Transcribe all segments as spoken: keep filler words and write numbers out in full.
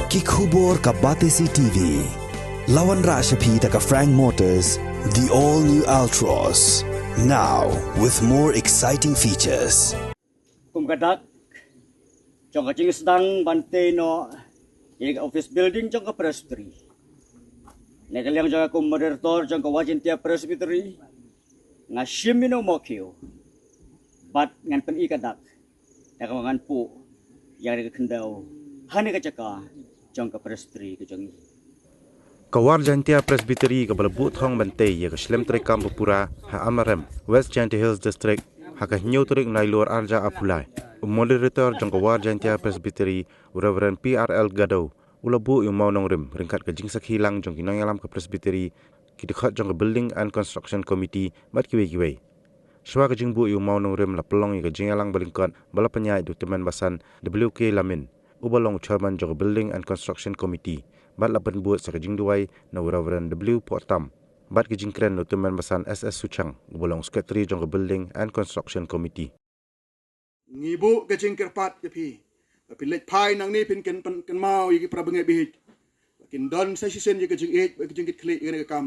Ki khubor ka Batesi T V. La wanrah sha phi da ka Frank Motors, the all new Altroz. Now with more exciting features. Kum ka dak jong ka jingsdang ban tei noh ïa ka office building jong ka Presbytery, na ka liang jong ka kum moderator jong ka Wahjaiñtia Presbytery, nga shim ïa u mawkhiew bad ngan pyni ka dak da kaba ngan puh ïa ka khyndew ha kane ka jaka jong ka Presbytery ka jong ngi. Ka Wahjaiñtia Presbytery kaba la buh thong ban tei ïa ka shlem treikam ba pura ha Amarem, West Jaintia Hills District, ha ka hynñiew tarik Nailur arhajar arphew lai. U moderator jong ka Wahjaiñtia Presbytery, u Reverend P R L Gado, u la buh ïa u mawnongrim ryngkat ka jingsakhi lang jong ki nongïalam ka Presbytery, ki dkhot jong ka Building and Construction Committee bad kiwei kiwei. Shuwa ka jingbuh ïa u mawnongrim la pynlong ïa ka jingïalang ba lyngkot ba la pynïaid da u tymmen basan W K Lamin, uba long u chairman jong ka Building and Construction Committee, bad la pynbud sa ka jingduwai na u Reverend W Pohtam, bad ka jingkren na u tymmen basan S S Suchang, uba long u secretary jong ka Building and Construction Committee. Ngi buh ka jingkyrpad ïa phi ba phin leit phai nangne, phin kyn, pyn, kynmaw ïa ki para bangeit bieit ba kin don sa shisien ïa ka jingïeit bad ka jingkitkhlieh ïa kane ka kam,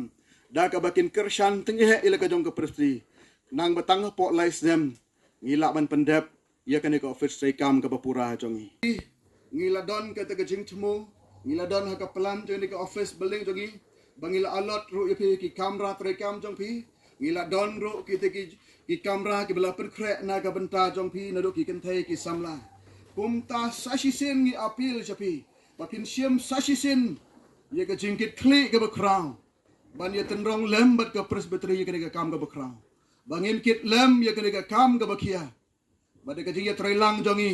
da kaba kin kyrshan tyngeh ïa la ka jong ka Presbytery, khnang ba tang hapoh lai snem ngi lah ban pyndep ïa kane ka office treikam kaba pura jong ngi. Ngi la don kata ka jingthmu, ngi la don ha ka plan jong kane ka office building jong ngi, ba ngi la allot ruh ïa phi ki kamra treikam jong phi. Ngi la don ruh kita ki, ki kamra kiba la pynkhreh na ka bynta jong phi naduh ki kynthei ki samla. Kumta sa shisien ngi appeal sha phi ba phin shim sa shisien ïa ka jingkitkhlieh kaba khraw ban ïa tynrong lem bad ka Presbytery ïa kane ka kam kaba khraw, ba ngin kit lem ïa kane ka kam kaba khia. Bad da ka jingïatreilang jong ngi,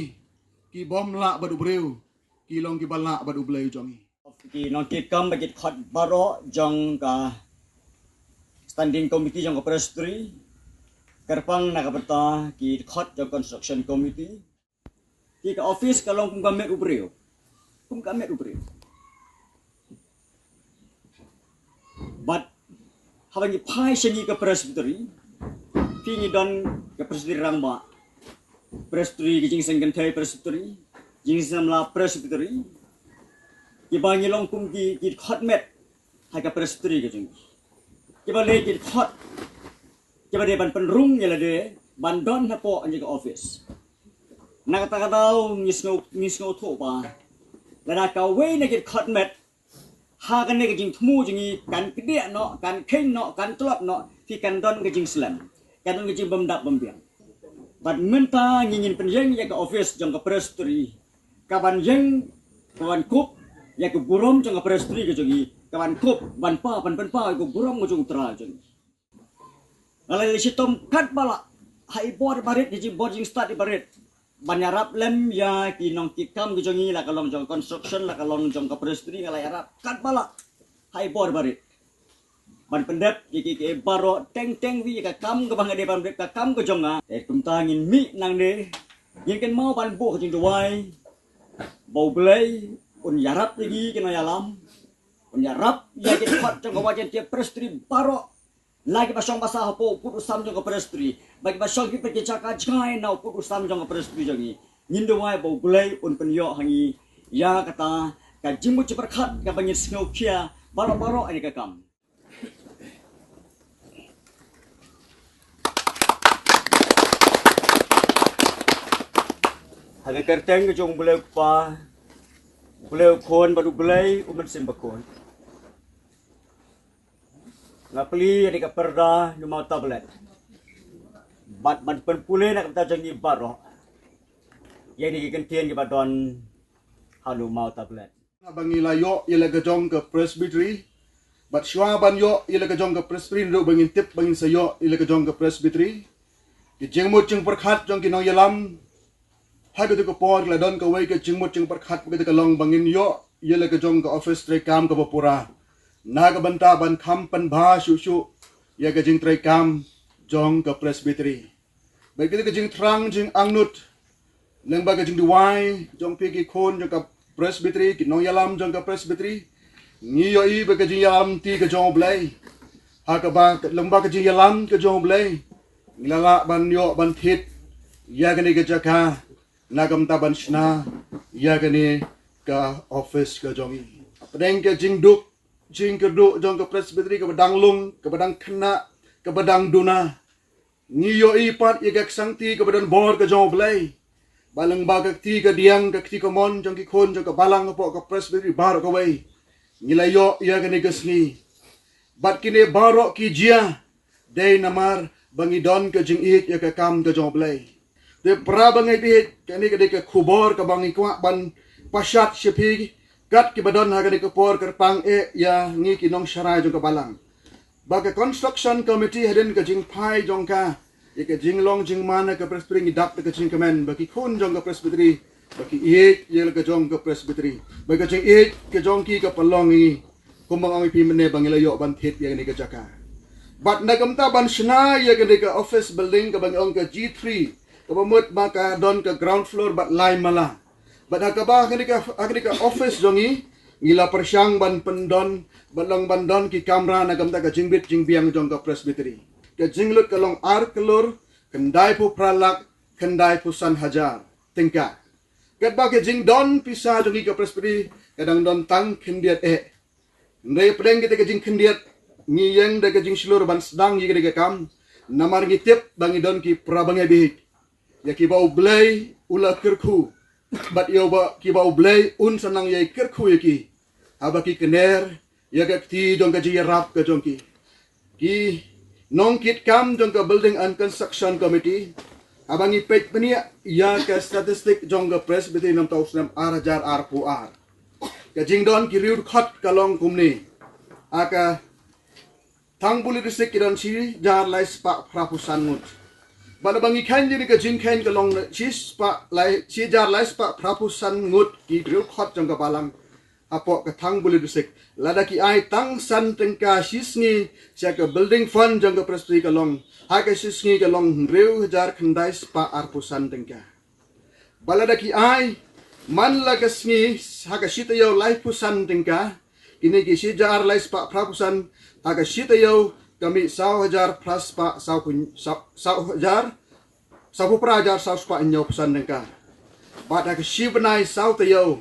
ki bym lah bad u briew, ki long kiba lah bad U Blei jong ngi. Ki nongkitkam bad ki dkhot baroh jong ka Standing Committee jong ka Presbytery, kyrpang na ka bynta ki dkhot jong Construction Committee, ki, ka office ka long kum ka met u briew. Kum ka met u briew. Bad haba ngi phai sha ngi ka Presbytery, phi, ngi don ka Presbytery Rangbah, Presbytery ka Jingseng Kynthei Presbytery, Jingseng Samla Presbytery, kiba ngi long kum ki, ki dkhot met ha ka Presbytery ka jong ngi, kiba leh ki dkhot, kiba dei ban pynrung ïa lade ban don hapoh kane ka office. Na kata ka daw ngi sngew, ngi sngewthuh ba lada kawei na ki dkhot met ha kane ka jingthmu jong ngi kan kdiah noh, kan kheiñ noh, kan tlot noh, phi, kan don ka jingslem, kan don ka jingbymdap bymbiang. Bad mynta ngi, ngin pynïeng ïa ka office jong ka Presbytery kaban ïeng, kaban kup ïa ka burom jong ka Presbytery ka jong ngi, kaban kup, ban pa, ban pynpaw ïa ka burom ka jong U Trai jong ngi. Nga la leit shitom katba lah ha i bor barit, ha i bor jingstad i barit, ban ïarap lem ïa ki nongkitkam ki jong ngi, la ka long jong construction, la ka long jong ka Presbytery, nga la ïarap katba lah ha i bor barit ban pyndep ïa ki, ki baroh teng teng wi ïa ka kam kaba nga dei ban pyndep, ka kam ka jong nga. Te kumta ngin mih nangne, ngin kynmaw ban buh ka jingduwai ba U Blei un ïarap ïa ngi ki nongïalam, un ïarap ïa ki dkhot jong ka Wahjaiñtia Presbytery baroh, la kiba shong basa hapoh u pud u sam jong ka Presbytery, bad kiba shong ki, ki jaka jngai na u pud u sam jong ka Presbytery jong ngi. Ngin duwai ba U Blei un pynïoh ha ngi ïa kata ka jingmut jingpyrkhat kaba ngin sngewkhia baroh baroh ha kane ka kam. Ha ka kyrteng ka jong U Blei U Kpa, U Blei U Khun bad U Blei U Mynsiem Bakhuid, nga plie ïa kane ka pyrda na u maw tablet bad ban pynpule na ka bynta jong ngi baroh ïa kine ki kyntien kiba don ha u maw tablet. Ba ngi la ïoh ïa la ka jong ka Presbytery, bad shuwa ban ïoh ïa la ka jong ka Presbytery, naduh ba ngin tip ba ngin sa ïoh ïa la ka jong ka Presbytery, ki jingmut jingpyrkhat jong ki nongïalam ha kata ka por, la don kawei ka jingmut jingpyrkhat, kata ka long ba ngin ïoh ïa la ka jong ka office treikam kaba pura, na ka bynta ban kham pynbha shuh shuh ïa ka jingtreikam jong ka Presbytery. Bad kata ka jingthrang jingangnud, lyngba ka jingduwai jong phi ki khun jong ka Presbytery, ki nongïalam jong ka Presbytery, ngi ïohi ba ka jingïalam ti ka jong U Blei, ha kaba lyngba ka jingïalam ka jong U Blei ngi la lah ban ïoh ban thied ïa kane ka jaka, na ka bynta ban shna ïa kane ka office ka jong i. Pdeng ka jingduk jingkyrduh jong ka Presbytery kaba dang lung, kaba dang khynnah, kaba dang duna, ngi ïohi pat ïa ka ksangti kaba don bor ka jong U Blei. Ba lyngba ka kti kadiang, ka kti kamon jong ki khun jong ka balang hapoh ka Presbytery baroh kawei, ngi la ïoh ïa kane ka sngi. Bad kine baroh ki jia dei namar ba ngi don ka jingïeit ïa ka kam ka jong U Blei. Te para bangeit, kane ka dei ka khubor kaba ngi kwah ban pashat sha phi, kat kiba don ha kane ka por kyrpang eh ïa ngi ki nongsharai jong ka balang. Ba ka construction committee hadien ka jingphai jong ka ïa ka jinglong jingman ha ka Presbytery, ngi dap da ka jingkmen ba ki khun jong ka Presbytery, ba ki ïeit ïa la ka jong ka Presbytery, ba ka jingïeit ka jong ki ka pynlong ïa ngi, kumba nga ong ïa phi mynne, ba ngi la ïoh ban thied ïa kane ka jaka. Bad na ka bynta ban shna ïa kane ka office building kaba ngi ong ka G three, kaba mut ba ka don ka ground floor bad lai mala. Bad ha kaba ha kane ka, ha kane ka office jong ngi, ngi la pyrshang ban pyndon, ban long, ban don ki kamra na ka bynta ka jingbit jingbiang jong ka Presbytery. Ka jinglut ka long ar klur khyndai phew phra lak khyndai phew san hajar tyngka. Katba ka jingdon pisa jong ngi ka Presbytery ka dang don tang khyndiat eh. Hynrei pdeng kita ka jingkhyndiat, ngi ïeng da ka jingshlur ban sdang ïa kane ka kam, namar ngi tip ba ngi don ki para bangeit bieit, ïa kiba U Blei u la kyrkhu, bad ïa ba kiba U Blei un sa nang ïai kyrkhu ïa ki haba ki kner ïa ka kti jong ka jingïarap ka jong ki. Ki nongkitkam jong ka Building and Construction Committee, haba ngi peit bniah ïa ka statistic jong ka Presbytery namar u snem ar hajar arphew ar, ka jingdon ki riew dkhot ka long kumne. Ha ka Thangbuli District ki don shi hajar lai spah phra phew san ngut. Bad haba ngi kheiñ ïa kane ka jingkheiñ ka long shi spah lai, shi hajar lai spah phra phew san ngut ki riew dkhot jong ka balang hapoh ka Thangbuli District. Lada ki ai tang san tyngka shi sngi sha ka building fund jong ka Presbytery ka long, ha ka shi sngi ka long hynriew hajar khyndai spah arphew san tyngka. Bad lada ki ai man la ka sngi ha ka shi taïew laiphew san tyngka, kine ki shi hajar lai spah phra phew san ha ka shi taïew ka mih saw hajar phra spah saw phew, saw, saw hajar, saw phew phra hajar saw spah hynñiew phew san tyngka. Bad ha ka shi bnai saw taïew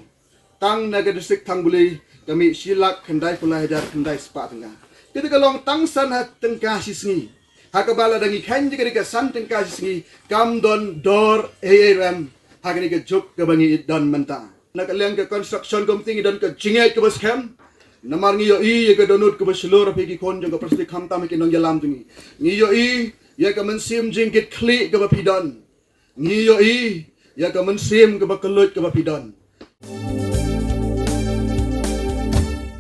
tang na ka district Thangbuli ka mih shi lak khyndai phew lai hajar khyndai spah tyngka. Kita ka long tang san ha tyngka shi sngi. Ha kaba lada ngi kheiñ ïa kane ka san tyngka shi sngi, kam don dor ei ei ruh em ha kane ka juk kaba ngi don mynta. Na ka liang ka construction committee ngi don ka jingngeit kaba skhem, namar ngi ïohi ïa ka dohnud kaba shlur ha phi ki khun jong ka Presbytery khamtam ha ki nongïalam jong ngi. Ngi ïohi ïa ka mynsiem jingkitkhlieh kaba phi don. Ngi ïohi ïa ka mynsiem kaba kylluid kaba phi don.